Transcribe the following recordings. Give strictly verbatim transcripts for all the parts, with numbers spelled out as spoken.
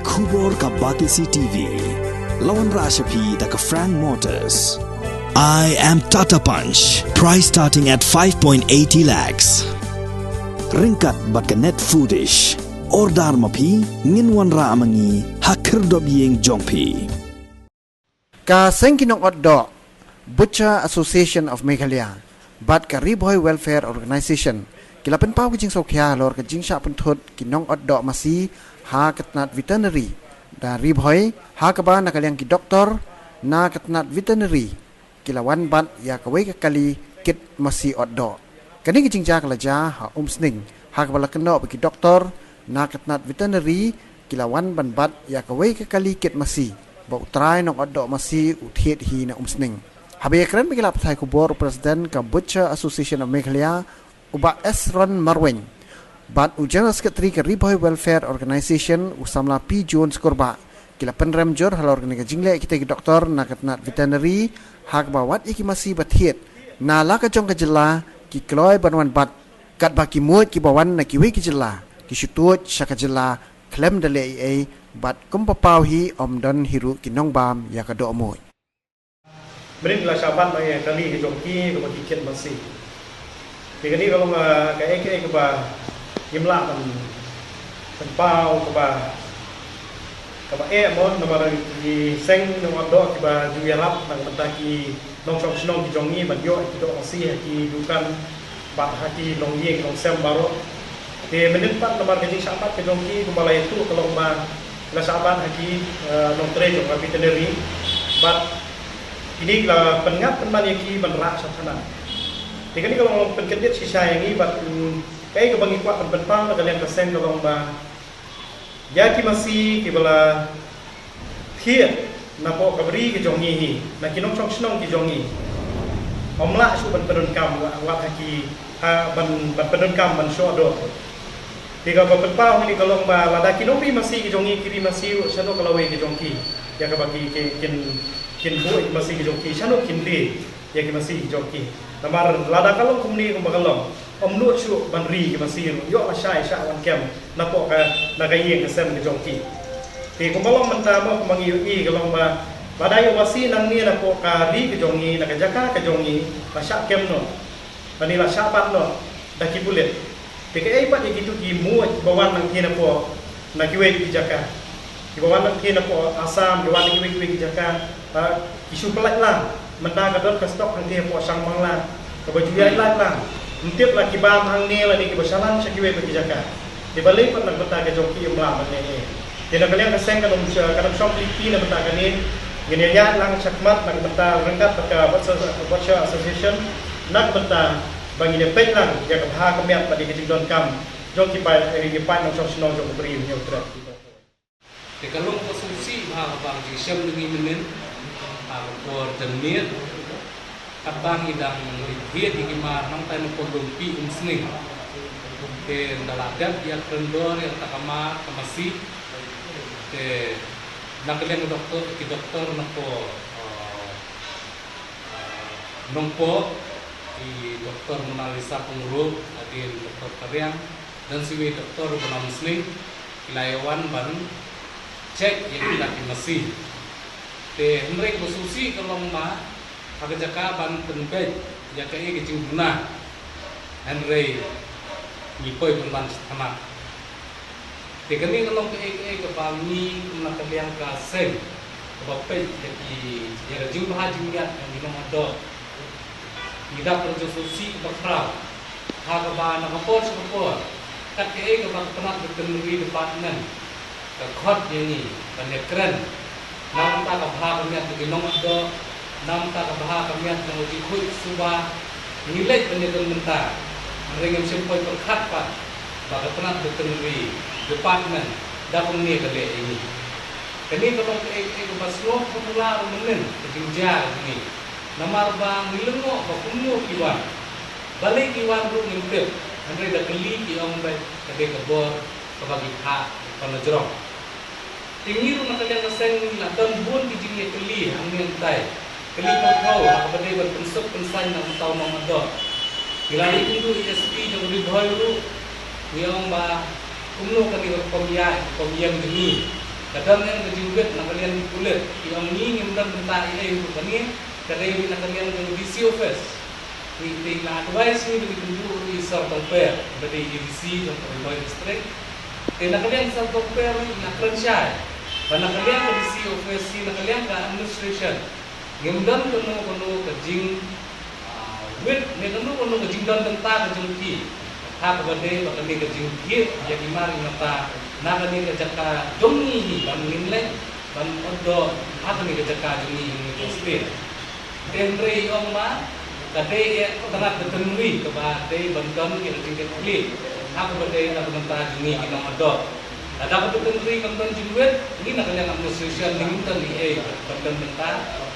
Khubor ka Batesi T V. La wanrah sha phi da ka Frank Motors. I am Tata Punch. Price starting at five point eighty lakhs. Ryngkat bad ka Net Foodish. Order ma phi, ngin wanrah ma ngi ha khyrdop ïing jong phi. Ka seng ki nongot doh, Butcher Association of Meghalaya bad ka Ri Bhoi Welfare Organisation ki la pynpaw ka jingsngewkhia halor ka jingshah pynthut ki nongot doh masi ha ka tnat veterinary da Ri Bhoi, ha kaba na ka liang ki doktor na ka tnat veterinary ki la wan bat ïa kawei ka kali kit masi ot doh. Kane ka jingjia ka la jia ha Umsning, ha kaba la kynnoh ba ki doktor na ka tnat veterinary ki la wan ban bat ïa kawei ka kali kit masi ba u trai nongot doh masi u thied hi na Umsning. Haba ïakren bad ki lad pathai khubor, u President ka Butcher Association of Meghalaya, u Bah Esron Marwein, bad u General Secretary ka Ri Bhoi Welfare Organisation, u samla P Jones Kurbah, ki la pynrem jur halor kane ka jingleh kita ki doktor na ka tnat veterinary, ha kaba wat ïa ki masi ba thied na la ka jong ka jylla ki kloi ban wan bat, katba ki muid kiba wan na kiwei ki jylla ki shu tuid sha ka jylla khlem da leh ei ei, bad kumba paw hi ym don hi ruh ki nongbam ïa ka doh muid. Mynnin la shah bat ma ïa kali ka jong ki kaba ki kit masi. Te kane ka long, ah, kaei kaei kaba ngim lah ban pynpaw, kaba, kaba eh mo, namar ki seng nongot doh kiba ju ïarap na ka bynta ki nongshong shnong ki jong ngi ban ïoh ki doh masi ha ki dukan bad ha ki nongïing nongsem baroh. Te mynnin pat namar ka jingshah bat ka jong ki kumba la ïathuh ka long ba la shah bat ha ki, eh, nongtrei jong ka veterinary bad kine ki la pynngat pynban ïa ki ban rah sha thana. Te kane ka long pynkyndit shisha ïa ngi bad, mm, kaei kaba ngi kwah ban pynpaw na ka liang ka seng ka long ba ïa ki masi kiba la thied napoh ka bri ka jong ngi hi, na ki nongshong shnong ki jong ngi, ym lah shuh ban pyndonkam, wat, wat ha ki, ha, ban, ban pyndonkam ban shoh doh. Te kaba pynpaw hangne ka long ba lada ki nongri masi ki jong ngi ki ri masi ruh shano ka lawei ki jong ki, ïa kaba ki, ki, kin, kin buh ïa ki masi ki jong ki, shano kin die ïa ki masi ki jong ki. Namar lada ka long kumne kumba ka long, ym nud shuh ban ri ki masi ruh, ïoh lashai shah wan kem napoh ka, na ka ïing ka sem ka jong ki. Te kumba long mynta mo, kumba ngi ïohi ka long ba lada ïoh masi nangne napoh ka ri ka jong ngi, na ka jaka ka jong ngi, la shah kem noh, lane la shah bat noh da ki pulit. Te kaei pat ïa kito ki muid ba wan nangthie napoh, na kiwei ki jaka, kiba wan nangthie napoh Assam, ki wan na kiwei kiwei ki jaka, ah, ki shu pyllait lang. Mynta ka don ka stock hangthie hapoh Shangmangla kaba ju ïaid lait lang. Ym tip la ki bam hangne lane kiba shalan sha kiwei pat ki jaka. Te balei pat na ka bynta ka jong ki ym lah ban leh ei ei. Te na ka liang ka seng kan ym sha, kan ym shong pynlip na ka bynta kane. Ngin ïaid lang shakhmat na ka bynta ryngkat bad ka Butcher, Butcher Association na ka bynta ba ngin ïa peit lang ïa ka bha ka miat bad ïa ka jingdonkam jong ki paid, eh, ki paid nongshong shnong jong ka Bri Hynñiewtrep. Te ka long ka sngewsih bha kaba ka jingshem jong ngi mynnin ha ka por janmiet, katba ngi dang rit thied ïa ki mar nangtai napoh Lumpi Umsning. Te ynda la dep ïa ka ryndor ïa kata ka mar ka masi, te na ka liang ka doktor, ki doktor napoh, eh, Nongpoh, i Doktor Monalisa Pyngrope, hadien Doktor Kariang, don sa iwei i doktor ba na Umsning, ki la ïa wan ban check ïa kita ki masi. Te hynrei kaba sngewsih ka long ba ha ka jaka ban pynbeit ïa kaei ka jingduna, hynrei ngi poi pynban sha thana. Te kane ka long kaei kaei kaba ngi kum na ka liang ka seng kaba peit ïa ki, ïa ka jingbha jingmiat jong ki nongmihkhmat. Ngi dap ka jingsngewsih kaba khraw ha kaba na ka por sha ka por, kat kaei kaba ka tnat veterinary department ka khot ïa ngi ban ïakren na ka bynta ka bha ka miat jong ki nongmihkhmat, na ka bynta ka bha ka miat jong ka jingkhuid suba, ngi leit ban ïakren mynta. Hynrei ngim shym poi pyrkhat pat ba ka tnat veterinary department da kumne ka leh ïa ngi. Kane ka long kaei kaei kaba sngewphylla ruh mynnin ka jingjia jong ngi. Namar ba ngi lyngngoh ba kumno ki wan, balei ki wan ruh ngim tip, hynrei da kylli ki ong ba ka dei ka bor kaba ki phah ban la jrong. Te ngi ruh na ka liang ka seng ngi la don bun ki jingïakylli hangne hangtai. Kylli pyrthei ha kaba dei ban pynsuk pynsaiñ na uta u nongmihkhmat. Ngi la leit kynduh ïa i S P jong Ri Bhoi ruh, ngi ong ba kumno kane ka rukom ïaid rukom ïeng jong ngi. Ka don ïa ka jingwit na ka liang ki pulit, ki ong ngi ngim don bynta ei ei ruh kane, ka dei na ka liang jong D C office. Ngi te la advice ngi ba ngi kynduh ruh i Sir Tongper, ba dei i D C jong ka Ri Bhoi District. Te na ka liang Sir Tongper ruh ngi la kren shai ba na ka liang ka D C office, na ka liang ka administration, ngim don kano kano ka jing, ah, wit ne kano kano ka jingdon bynta ka jong ki. Ha kaba dei ba kane ka jingthied ïa ki mar i mata na kane ka jaka jong ngi hi ban ngin leh ban ot doh ha kane ka jaka jong ngi hi ka state. Te hynrei ong ba ka dei ïa ka tnat veterinary kaba dei ban don ïa ka jingkitkhlieh ha kaba dei na ka bynta jong ngi ki nong ot doh. Lada ka veterinary kam don jingwit, ngi na ka liang administration ngim don ei ei ban don bynta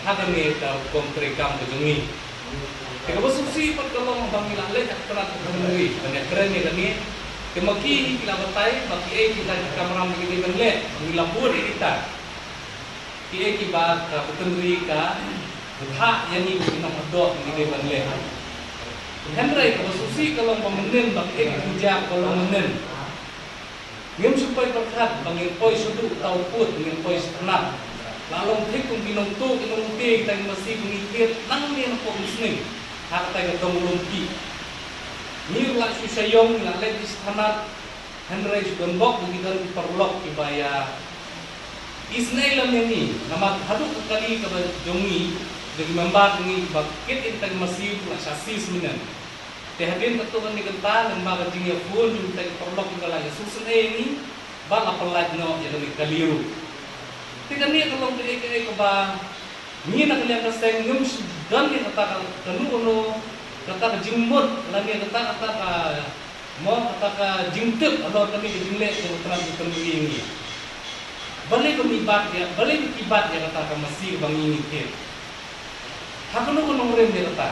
ha kane ka rukom treikam ka jong ngi. Te kaba sngewsih pat ka long ba ngi la leit ha ka tnat veterinary ban ïakren ïa kane. Te ma ki hi ki la batai ba kiei ki la ki kamram ba ki dei ban leh, ba ngi la bud ïa kita. Kiei kiba ka veterinary ka bthah ïa ngi ba ki nong ot doh ba ngi dei ban leh. Hynrei kaba sngewsih ka long ba mynnin ba kiei ki jia ka long mynnin. Ngim shu poi pyrkhat ba ngin poi shaduh uta u pud, ngin poi sha tnat. La long thik kum ki nongtuh ki nongthied kita ki masi ba ngi thied nangne napoh mynsngi ha kata ka dong Lumki. Ngi ruh la shu shah ïong, ngi la leit sha tnat, hynrei shu don bok ba ki don ki paralok kiba ïa isynei lem ïa ngi. Namar haduh ka kali kaba jong ngi, da ki member jong ngi ba kit ïa kita ki masi ruh la sha seize mynnin. Te hadien katto katne kynta lyngba ka jingïaphone jong kita ki paralok kiba la ïasngewsynei ïa ngi, ba la pyllait noh ïa kane ka kali ruh. Te kane ka long kaei kaei kaba ngi na ka liang ka seng ngim shu don ïa kata ka, kano kano kata ka jingmut lane kata, kata ka, mo, kata ka jingtip halor kane ka jingleh jong ka tnat veterinary ïa ngi. Balei ba ngi bat ïa, balei ba ki bat ïa kata ka masi ba ngi ngi thied? Ha kano ka nongrim ïa kata?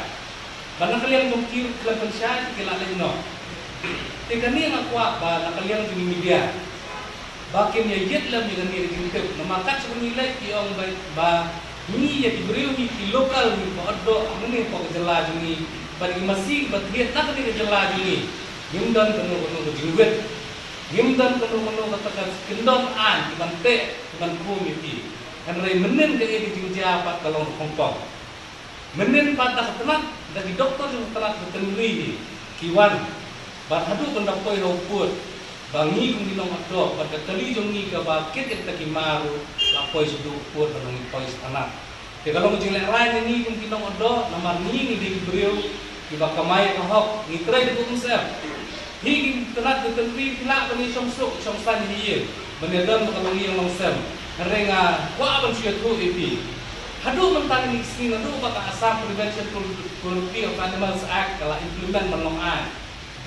Ba na ka liang jong ki ruh khlem pynshai ki la leit noh. Te kane nga kwah ba na ka liang jong ngi media ba kin ïa ïit lem ïa kane ka jingtip. Namar kat shaba ngi leit ki ong ba, ba ngi ïa ki briew ngi ki local ngi ba ot doh hangne hapoh ka jylla jong ngi, ba ki masi ba thied na kane ka jylla jong ngi, ngim don kano kano ka jingwit. Ngim don kano kano kata ka kyndon aiñ ki ban teh ki ban khum ïa ki. Hynrei mynnin kaei ka jingjia pat ka long ruh khongpong. Mynnin pat da ka tnat, da ki doktor jong ka tnat veterinary hi ki wan bad haduh ban da poi ha u pud ba ngi kum ki nong ot doh bad ka kali jong ngi kaba kit ïa kita ki mar ruh la poi shaduh u pud ba ngi poi sha tnat. Te ka long ka jinglehrain ïa ngi kum ki nong ot doh namar ngi ngi dei ki briew kiba kamai ka hok, ngi trei da ka umsyep. Hi ki tnat veterinary ki lah ban ïa shong suk shong saiñ hi ïing ban ïa don ba ka long ïing long sem. Hynrei nga kwah ban shu ïathuh ïa phi, haduh mynta kine ki sngi naduh ba ka Assam Prevention Cruel-, Cruelty of Animals Act ka la implement ban long aiñ,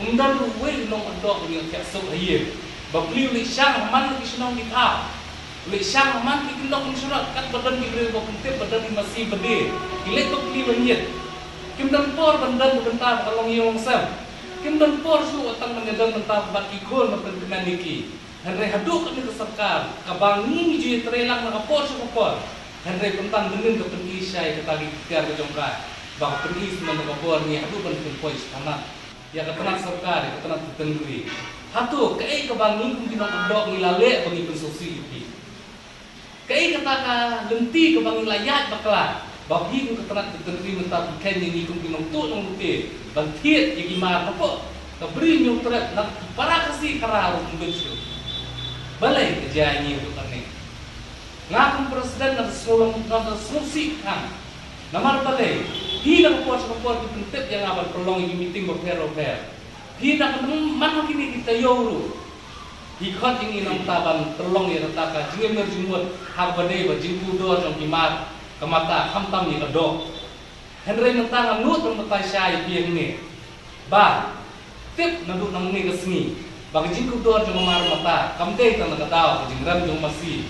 ym don ruh uwei u nong ot doh ban ïoh thiah suk ha ïing. Bapli u leit shang ha man ki shnong ki thaw, u leit shang ha man ki kyndong ki shnong, kat ba don ki briew ba pyntip ba don ki masi ba die, ki leit bapli ban ïit. Kim don por ban don ka bynta ba ka long ïing long sem. Kim don por shuh wat tang ban ïa don bynta bad ki khun ban pynkmen ïa ki. Hynrei haduh kane ka sorkar kaba ngi ngi ju ïatreilang na ka por sha ka por, hynrei kumta mynnin ka pyni shai kata ka ikhtiar ka jong ka, ba ka pyni sha man ka bor ngi haduh ban pynpoi sha tnat, ïa ka tnat sorkar, ïa ka tnat veterinary. Hato kaei kaba ngi kum ki nong ot doh ngi la leh ba ngi pynsngewsih ïa phi? Kaei kata ka lynti kaba ngi la ïaid bakla ba phi kum ka tnat veterinary mynta phi kheiñ ïa ngi kum ki nongtuh nongthied ban thied ïa ki mar hapoh ka Bri Hynñiewtrep, na ki para Khasi Khara ruh ym bit shuh? Balei ka jia ïa ngi ruh kane? Nga kum president nga da sngewlong, nga da sngewsih kham. Namar balei? Phi na ka por sha ka por phi pyntip ïa nga ban pynlong ïa ki meeting bapher bapher. Phi na ka man ha kine ki taïew ruh phi khot ïa ngi na ka bynta ban pynlong ïa kata ka jingïamir jingmut ha kaba dei ba jingkiew dor jong ki mar, ka mata khamtam ïa ka doh. Hynrei mynta nga nud ban batai shai ïa phi hangne ba tip naduh nangne ka sngi ba ka jingkiew dor jong ka mar mata kam dei tang na ka daw ka jingrem jong masi,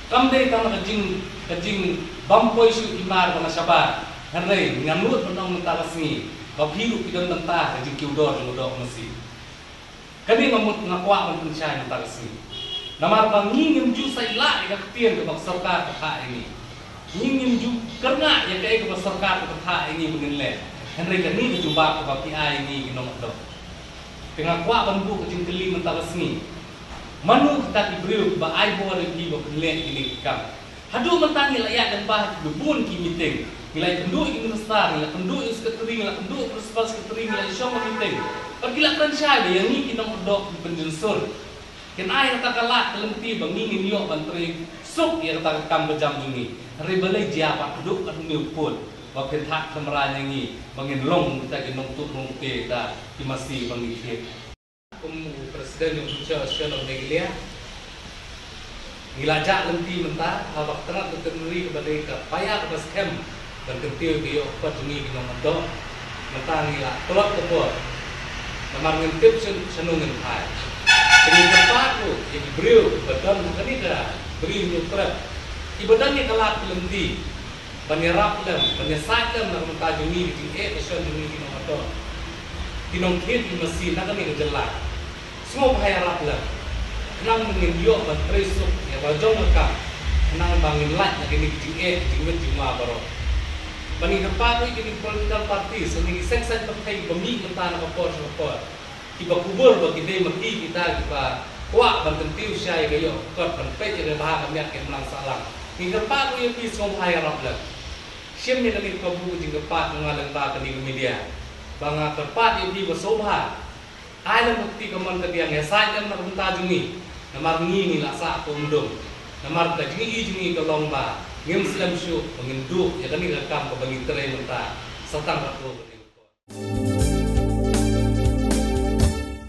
kam dei tang na ka jing, ka jingbym poi shuh ki mar ba nga shabar. Hynrei nga nud ban ong mynta ka sngi ba phi ruh phi don bynta ka jingkiew dor jong ka doh masi. Kane nga mut nga kwah ban pynshai mynta ka sngi. Namar ba ngi ngim ju saitlah ïa ka ktien kaba ka sorkar ka thah ïa ngi. Ngi ngim ju kyrngah ïa kaei kaba sorkar ka thah ïa ngi ba ngin leh. Hynrei kane ka jubab kaba phi ai ïa ngi ki nong ot doh. Te nga kwah ban buh ka jingkylli mynta ka sngi. Mano kita ki briew ba ai bor ïa phi ba phin leh kine ki kam? Haduh mynta ngi la ïaid lyngba ha kiba bun ki meeting. Ngi la ïakynduh ïa ki minister, ngi la kynduh ïa u secretary, ngi la kynduh ïa u principal secretary, ngi la ïashong ha meeting. Bad ki la kren shai ba ïa ngi ki nongduk ki pynjynsur. Kin ai kata ka lad ka lynti ba ngi ngin ïoh ban trei suk ïa kata ka kam ka jam jong ngi. Hynrei balei jia ba haduh katne u pud ba phin thad kynmaw ïa ngi ba ngin long kita ki nongtuh nongpei kita ki masi ba ngi thied. Kum u President jong u Teacher Association of Meghalaya, ngi la jah lynti mynta haba ka tnat veterinary kaba dei ka paia kaba skhem ban kyntiew ïa ka ïoh kot jong ngi ki nongmihkhmat. Mynta ngi la tlot ka bor namar ngim tip sha, shano ngin phai. Te ngi kyrpad ruh ïa ki briew ba don ha kane ka Bri Hynñiewtrep, kiba don ïa ka lad ka lynti ban ïarap lem, ban ïasaid lem na ka bynta jong ngi ki jingeh ka shon jong ngi ki nongmihkhmat, ki nongthied ki masi na kane ka jylla. Sngewbha ïarap lem khnang ba ngin ïoh ban trei suk ïa la jong ka kam, khnang ba ngin lait na kine ki jingeh jingwit jingwa baroh. Bad ngi kyrpad ruh ïa kine ki political parties, kine ki seng saiñ pyrthei ba mih mynta na ka por sha ka por, kiba kubur ba ki dei ma ki kita kiba kwah ban kyntiew shai ïa ka ïoh kot ban peit ïa ka bha ka miat ka imlang sahlang. Ngi kyrpad ruh ïa phi sngewbha ïarap lem. Shim ïa kane ka kabu ka jingkyrpad jong nga lyngba kane ka media ba nga kyrpad ïa phi ba sngewbha ai lem ka kti kamon kadiang, ïasaid lem na ka bynta jong ngi. Namar ngi ngi la sah kumdum. Namar ka jingïohi jong ngi ka long ba ngim slem shuh ba ngin duh ïa kane ka kam kaba ngi trei mynta sa tang katto katne ka por.